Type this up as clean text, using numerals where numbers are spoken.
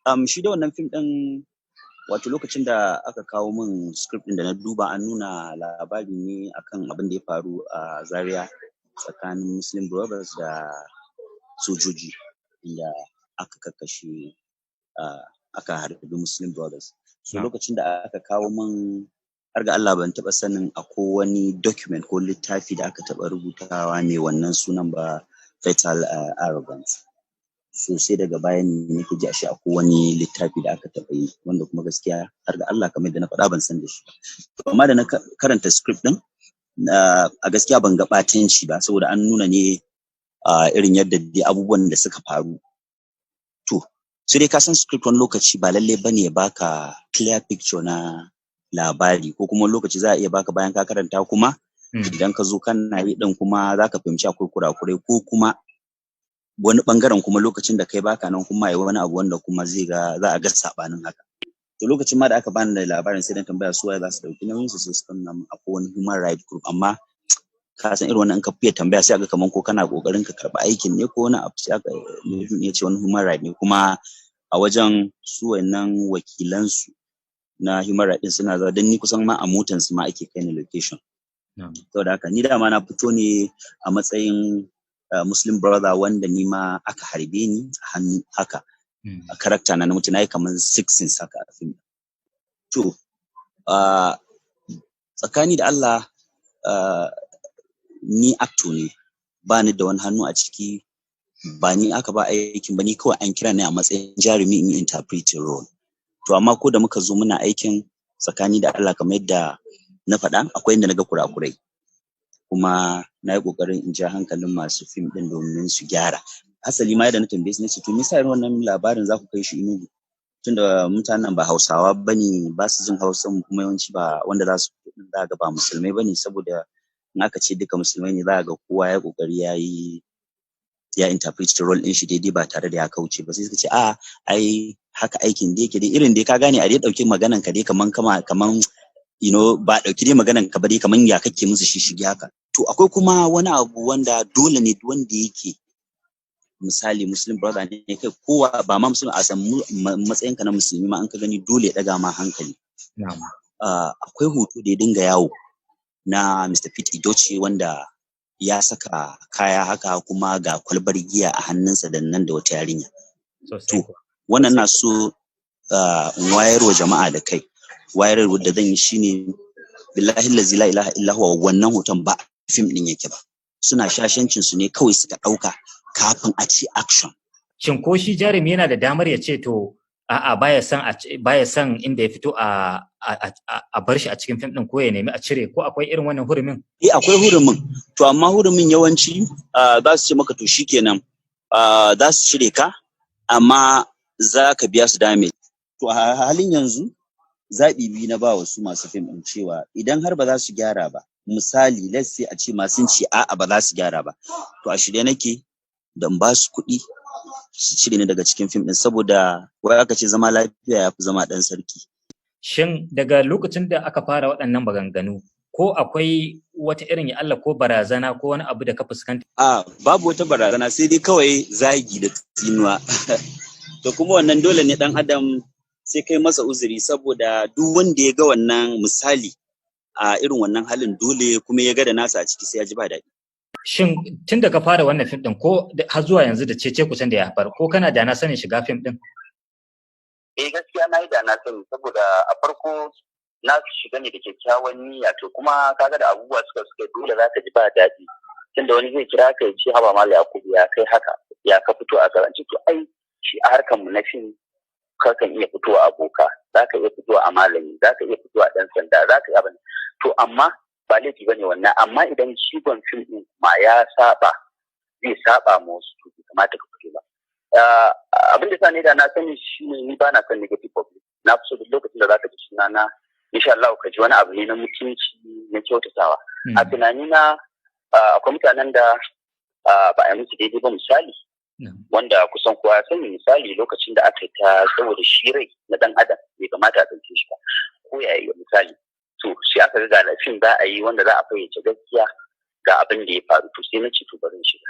Shi da wannan fim ɗin, wato lokacin da aka kawo min script ɗin da na duba, an nuna labari ne akan abin da ya faru a Zaria tsakanin Muslim Brothers da sojoji, inda aka kakkashe, aka harbi Muslim Brothers. So lokacin da aka kawo min, har ga Allah ban taɓa sanin akwai wani document ko littafi da aka taɓa rubutawa mai wannan sunan ba, Fatal Arrogance. So sai daga baya ne nake ji ashe akwai wani littafi da aka taɓa yi, wanda kuma gaskiya, har ga Allah, kamar yadda na faɗa, ban san da shi ba. Amma da na karanta script ɗin, a gaskiya ban ga ɓatanci ba, saboda an nuna ne irin yadda dai abubuwan da suka faru. To sai dai ka san script wani lokaci ba lallai bane ya baka clear picture na labari, ko kuma wani lokaci za a iya baka, bayan ka karanta kuma idan ka zo kana yi ɗin kuma za ka fahimci akwai kurakurai, ko kuma wani ɓangaren kuma lokacin da kai baka nan kuma yayi wani abu wanda kuma zai ga za a ga saɓanin haka. To lokacin ma da aka bani da labarin, sai na tambaya su waye za su ɗauki nauyin su, sai suka nuna min akwai wani human right group. Amma ka san irin wannan, in ka fiye tambaya sai aga kaman ko kana ƙoƙarin ka karɓi aikin ne ko wani abu. Sai aka ya ce wani human right ne, kuma a wajen su wannan wakilan su na human right din suna zuwa, don ni kusan ma a motan su ma ake kai ni location. Saboda haka ni dama na fito ne a matsayin Muslim Brother wanda ni ma aka harbe ni a hannu haka. A character na mutu, na yi kamar six scenes haka a film. To tsakani da Allah, ni actor ne, ba ni da wani hannu a ciki, ba ni aka ba aikin ba, ni kawai an kira ni a matsayin jarumi in yi interpreting role. To amma ko da muka zo muna aikin, tsakani da Allah, kamar yadda na faɗa, akwai inda na ga kurakurai, kuma na yi ƙoƙarin in ja hankalin masu fim ɗin domin su gyara. Asali ma yadda na tambaye su, na ce, "To me yasa irin wannan labarin za ku kai shi Enugu, tunda mutanen ba Hausawa bane, ba su jin Hausa, kuma yawanci ba wanda za su fito za ga ba musulmai bane?" Saboda in aka ce duka musulmai ne, za ga kowa ya kokari ya yi ya interpret role ɗin shi daidai ba tare da ya kauce ba. Sai suka ce, "A ai haka aikin da yake dai, irin dai ka gane, a dai ɗauki maganan ka dai kaman kama kaman ba ɗauki dai maganan ka ba dai, kaman ya kake musu shishigi haka." To akwai kuma wani abu wanda dole ne wanda yake misali Muslim Brother ne, kai kowa ba ma Muslim, a san matsayin ka na musulmi ma, an ka gani dole ya ɗaga ma hankali. Akwai hoto da ya dinga yawo na Mr. Pete Edochie, wanda ya saka kaya haka, kuma ga kwalbar giya a hannunsa da nan da wata yarinya. To wannan na so in wayar wa jama'a da kai. Wayarwar da zan yi shine, billahi allazi la ilaha illa huwa, wannan hoton ba fim din yake ba, suna shashancin su ne kawai suka dauka kafin a ce action. Shin ko shi jarumi yana da damar ya ce to a'a, baya son inda ya fito a bar shi a cikin fim din, ko ya nemi a cire, ko akwai irin wannan hurumin? Eh, akwai hurumin. To amma hurumin yawanci za su ce maka to shikenan, za su cire ka, amma za ka biya su damage. To a halin yanzu zaɓi biyu na ba wasu masu fim ɗin, cewa idan har ba za su gyara ba, misali let's say a ce masu ce a'a, ba za su gyara ba, to a shirye nake da in ba su kuɗi su cire ni daga cikin fim ɗin, saboda wai aka ce zama lafiya ya fi zama ɗan sarki. Shin daga lokacin da aka fara waɗannan maganganu, ko akwai wata irin ya Allah ko barazana ko wani abu da ka fuskanta? A babu wata barazana, sai dai kawai zagi da tsinuwa. To kuma wannan dole ne ɗan adam sai kai masa uzuri, saboda duk wanda ya ga wannan misali a irin wannan halin, dole kuma ya ga da nasa a ciki, sai ya ji ba daɗi. Shin tun da ka fara wannan fim ɗin ko har zuwa yanzu da cece kucen da ya haifar, ko kana da na sanin shiga fim ɗin? Eh, gaskiya na yi da na sani, saboda a farko na shiga ne da kyakkyawan niyya. To kuma kaga da abubuwa suka dole za ka ji ba daɗi, tunda wani zai kira ka ya ce, "Haba Malam Yakubu, ya kai haka, ya ka fito a karanci?" To ai shi a harkar mu na fim, ka kan iya fitowa a boka, za ka iya fitowa a malami, za ka iya fitowa a ɗan sanda, za ka iya abin. To amma ba laifi bane wannan, amma idan shigon fim ɗin ma ya saba, zai saba ma wasu, to bai kamata ka fito ba. Abin da sa ne da na sani shi ne, ni ba na son negative public. Na fi so duk lokacin da za ka ji suna na, insha Allah ka ji wani abu ne na mutunci, na kyautatawa. A tunanina akwai mutanen da ba a yi musu daidai ba, misali wanda kusan kowa ya sani, misali lokacin da aka yi ta, saboda shi rai na dan adam bai kamata a ɗauke shi ba ko ya yi misali. To sai aka ga fim za a yi wanda za a fayyace gaskiya ga abin da ya faru, to sai na ce to bari in shiga.